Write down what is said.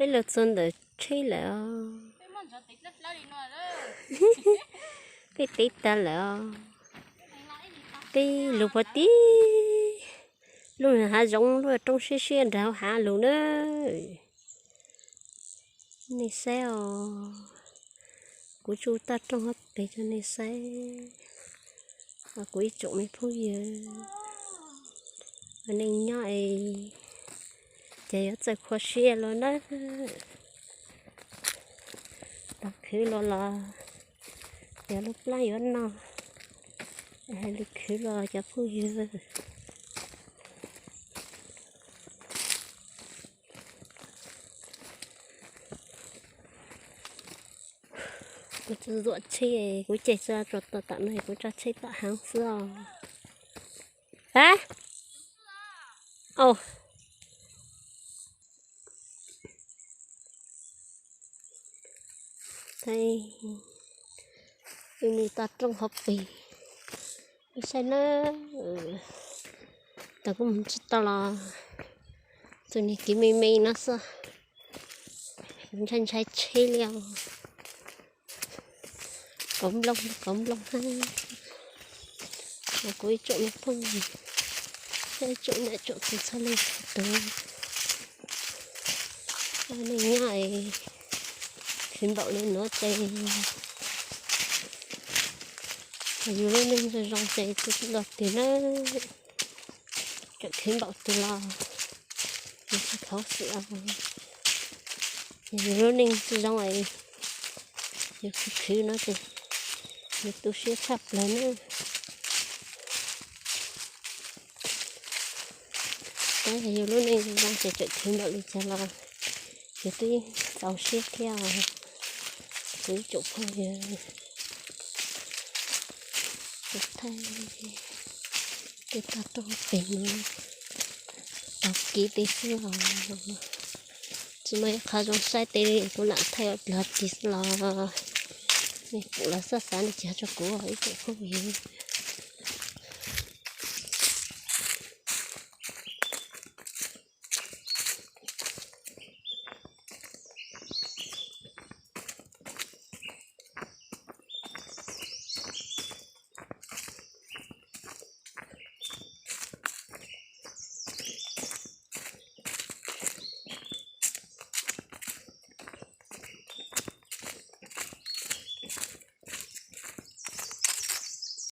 Peb los txog ntawm tsheb lawm os. Peb teb tag lawm os. Peb lug puag tim lub hav zoov, lub roob siab siab nrag hauv hav lug na. Nej saib os, kuv tsuj toj roob hauv pes rau nej saib. Kuv ib tsoom me phooj ywg, nej nyob es ces yuav txawj khuv siab los na. Tau khwv los los, yog lub plab yuav noj, hais li khwv los cov phooj ywg. Kuv tsuj zuaj tsheb, kuv ceg tso rau tom no, kuv tso tsheb tom haav xwb os. A, au. Ib nws toj roob hauv pes, saib na, tau kuv mus tsis tau los, tus niag kev me me no xwb, ntshai ntshai tsheb li os. Kauv nplooj, kauv nplooj hab. Kuv ib tsoom me phooj ywg, ib tsoom niam tsoom txiv txhua leej txhua tus, nej nyob es khwv npaum li nuav ces yus lub neej zoo zoo ces tsis dog twg na. Tseem khwv npaum twg los yus tsis khuv xim os. Yus lub neej tsis zoo es yus khwv khwv no ces yus tu siab tshaj plaws na. Tab yog yus lub neej zoo zoo ces tseem khwv npaum li cas los yus twb txaus siab thiab os. Kuv ib tsoom phooj ywg, kuv thaij tej toj roob pem no, tau kiv tej xwb os. Tsis muaj ib qho zoo saib tej li, kuv lam thaij ua dlog ris xwb los nej pum los xav xav nej cav rau kuv ib tsoom phooj ywg.